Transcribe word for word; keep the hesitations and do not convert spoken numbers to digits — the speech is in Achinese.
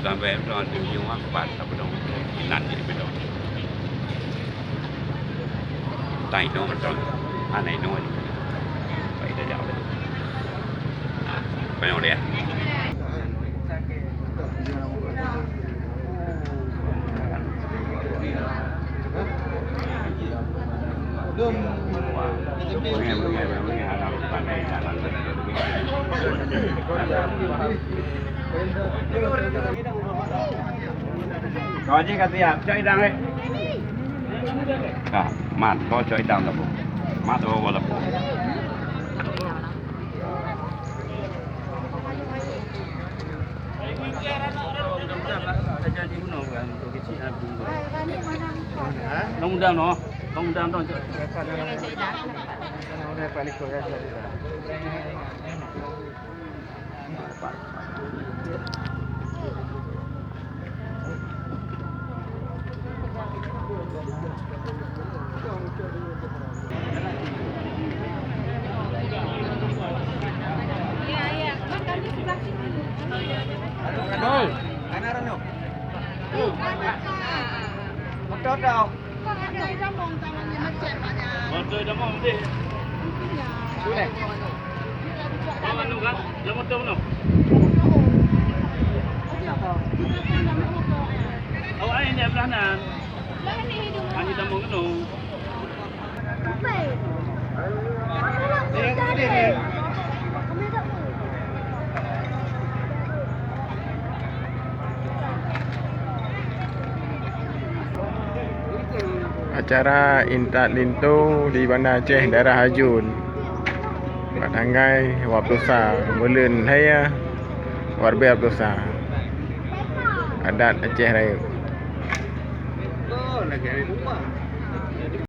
Sampai beutôi tujuh empat, tak pedong. Inan je pedong. Tai no beutôi. Anai no. Baik dah jauh. Nah, payung dia. Kau jih ka siap, cok idang eh. Ka, mat, kau cok idang labu. Mat, oh, labu. Long udang noh, long udang noh. Betul. Betul tau. Moto dah mau deh. Boleh. Mau anu kan? Dah moto mana? Awak ni dah belahan. Ani dah mau kena. Acara intat linto di Banda Aceh, daerah Ajun. Bak tanggai dua puluh sa buleuen Raya, dua ribu dua puluh sa. Adat Aceh Rayeuk.